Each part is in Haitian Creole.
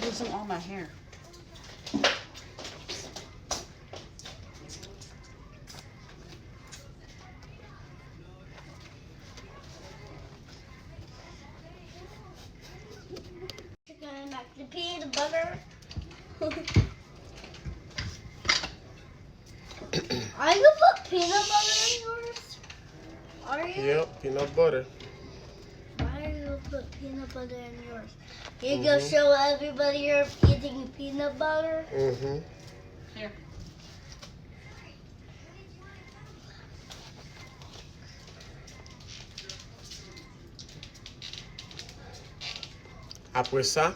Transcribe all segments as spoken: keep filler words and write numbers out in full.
Losing all my hair. Chicken and the peanut butter. Are you put peanut butter in yours? Are you? Yep, peanut butter. Why are you put peanut butter in yours? You gonna show everybody you're eating peanut butter? Mm-hmm. Here. Apre sa,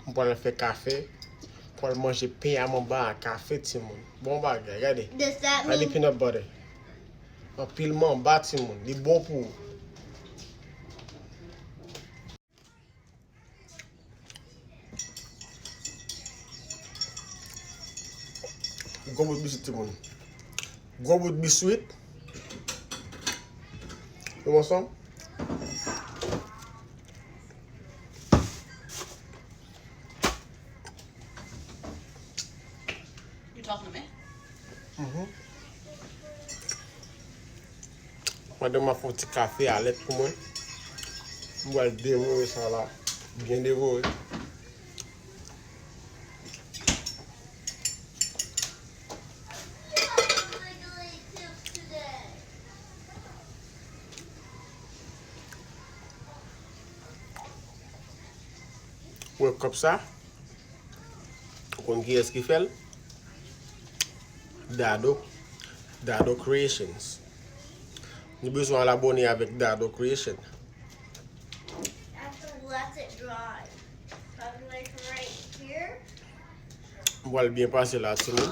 m pral fè kafe. M pral manje pen a manba a kafe, timoun. Bon bagay, gade. Does that mean? Gade peanut butter. Anpil manba, timoun. Li bon pou ou. Gwo bout biswit, timoun. Gwo bout biswit. Nou ansanm? You talking to me? Mhm. Pandan m ap fè yon ti kafe a lèt pou mwen, m pral devore sa la. Byen devore. Ou wè kòb sa? Ou konn kiyès ki fè l? Dado. Dado Creations. Nou bezwen al abòne avèk Dado Creation. Let it dry. But, like, right here. M pral byen pase la, timoun.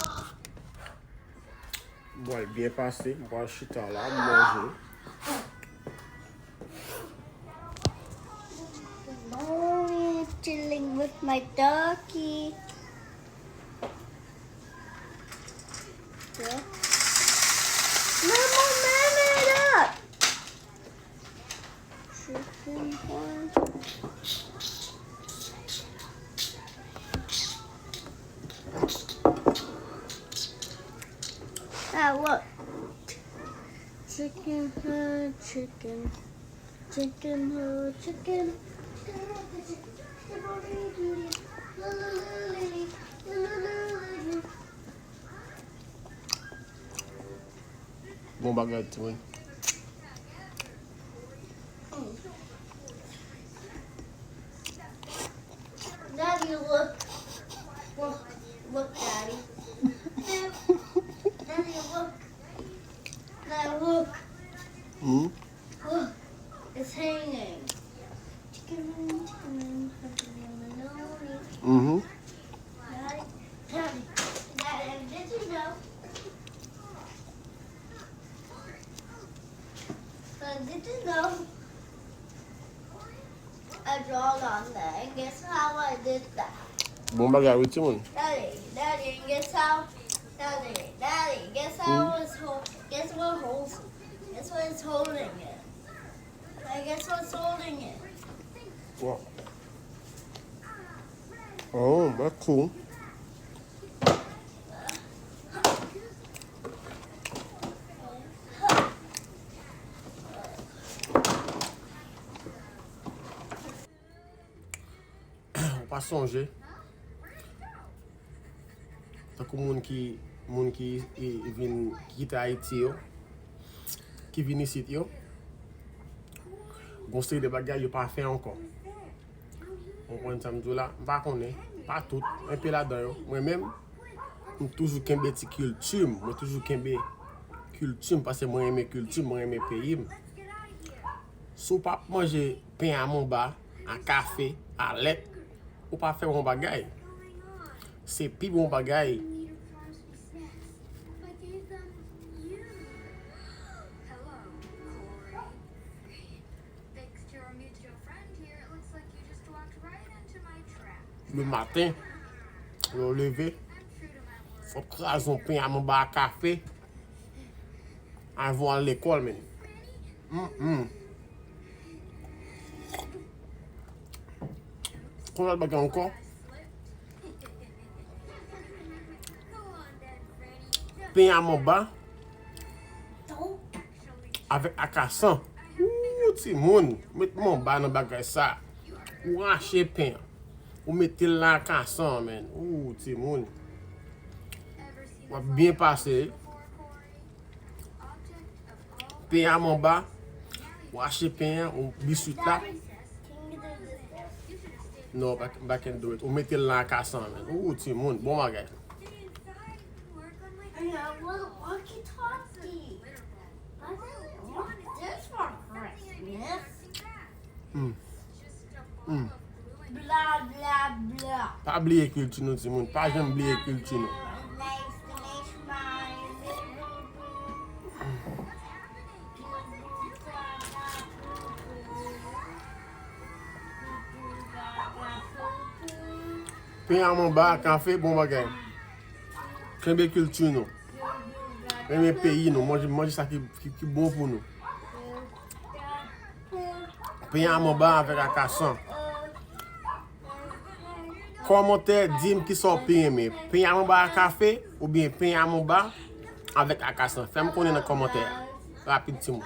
M pral byen pase, m pral chita la, m manje. Morning, chilling with my doggy. Yeah. Mama, mama, look. Chicken horn. Ah, look. Chicken head, chicken. Chicken head, chicken. Bon bagay, timoun. Daddy, look. Look, look, Daddy. Daddy, look. Daddy, look. Hmm? Look, it's hanging. Chicken, chicken, chicken, chicken. Mm-hmm. Daddy, Daddy, Daddy, did you know? But did you know I draw on there? And guess how I did that? Bon bagay, wi, timoun. Daddy, Daddy, and guess how? Daddy, Daddy, guess how it's hol-, guess what holds? Guess what is holding it? I guess what's holding it. Wow. Oh, that's cool. Ou pa sonje? Tankou moun ki, moun ki, e, vin, ki kite Ayiti yo, ki vin isit yo, gon seri de bagay yo pa fè ankò. Ou konprann sa m di w la? M pa konnen, pa tout, enpe ladan yo. Mwen menm, m toujou kenbe ti kilti m, mwen toujou kenbe kilti m, paske mwen renmen kilti m, mwen renmen peyi m. Si w p ap manje pen a manba, a kafe, a lèt, ou pa fè bon bagay. Se pi bon bagay. Le maten, lè w leve, fò w kraze yon pen a manba a kafe anvan w al lekòl, men. Mm, mm. Konn lòt bagay ankò? Pen a manba avèk akasan. Ooh, timoun, met manba nan bagay sa. Ou rache pen an. Ou mete l nan akasan, man. Ooh, timoun. W ap byen pase. Pen a manba. Ou rache pen an, ou biswit la. Non, back, back and do it. Ou mete l nan akasan, man. Ooh, timoun, bon bagay. And I want walkie-talkie. I want this for Christmas. Mm. Mm. Bla bla bla. Pa bliye kilti nou, timoun. Pa janm bliye kilti nou. Pen a manba, kafe, bon bagay. Kenbe kilti nou. Renmen peyi nou. Manje, manje sa ki, ki, ki bon pou nou. Pen a manba avèk akasan. Kòmantè, di m ki sa w pi renmen. Pen a manba a kafe oubyen pen a manba avèk akasan. Fè m konnen nan kòmantè a. Rapid, timoun.